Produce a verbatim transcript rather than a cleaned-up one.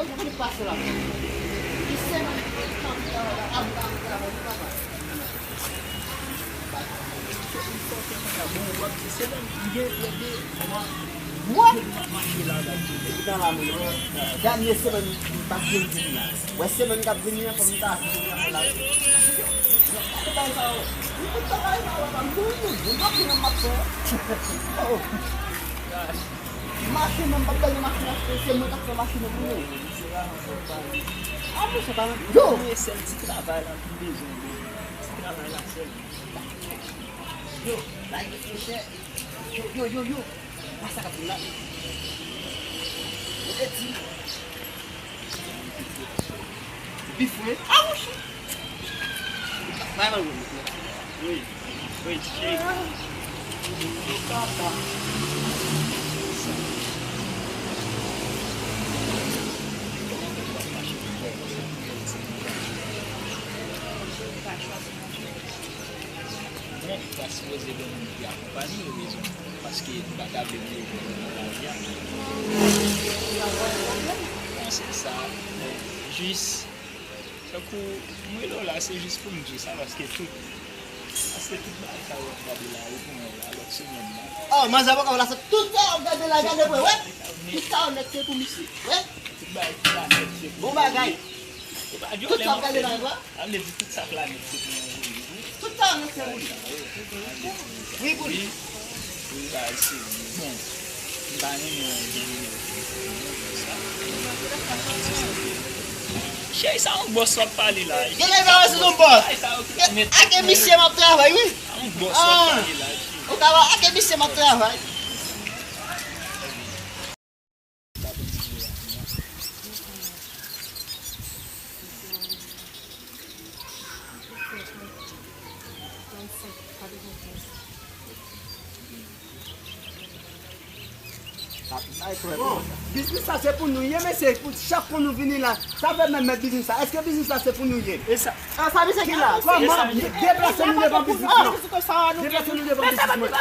Ki pase la? Ki semèn ki pase la? What? Epi nan la, men, dènye semèn m pa fin vin la. Wè, semèn k ap vini an, fò m ta vin la. Gade bagay sa yo. M tout tan bagay sa yo, pa m mouri, m pa fin nan m ap fè. Oh. Machin nan, m p ap bay nan machin achte, se mwen k ap fè machin nan pou mwen. A, monchè, pa nan yo. Premye sèl ti travay la, m bezwen, bro. Ti travay la sèl. Yo, la, yo, monchè. Yo, yo, yo, yo. Wè sa k ap vin la. Yo, eti. Bif, wi. A, monchè. Bay mwen, wi. Wi. Wi, cheri. Yo, papa. Bon, ou ta sipoze gen moun ki akonpaye w, rezon. Paske m pa ta vle bliye w nan lavi a. Bon, se sa, men jis, tankou, m rele w la, se jis pou m di w sa, paske tout, paske tout bagay sa yo w ap gade la, yo pou mwen la, lòt semèn nan. Oh, manzè poko la, se tout sa w ap gade la, gade mwen, wè. Tout sa w nèt se pou misye, wè. Tout bagay planèt se pou... Bon bagay. Tout sa w ap gade la, wè. Sa vle di tout sa planèt se pou mwen, wi. Tout sa planèt se pou li. Wi, pou li. Wi, bagay se bon. M pa renmen yon jan de moun konsa. Cheri, sa yon bòs w ap pale la. Gen lè sa wè se yon bòs. Ay, sa yo ki nèt. Ake misye m ap travay, wi. Sa yon bòs w ap pale la, cheri. Ou ka wè, ake misye m ap travay. Bon, biznis la se pou nou ye, mesye, pou chak kou nou vini la, sa fè menm mèt biznis la. Èske biznis la se pou nou ye? E sa, e sa misye ki la? Kòman? Deplase nou devan biznis la. Deplase nou devan biznis mwen.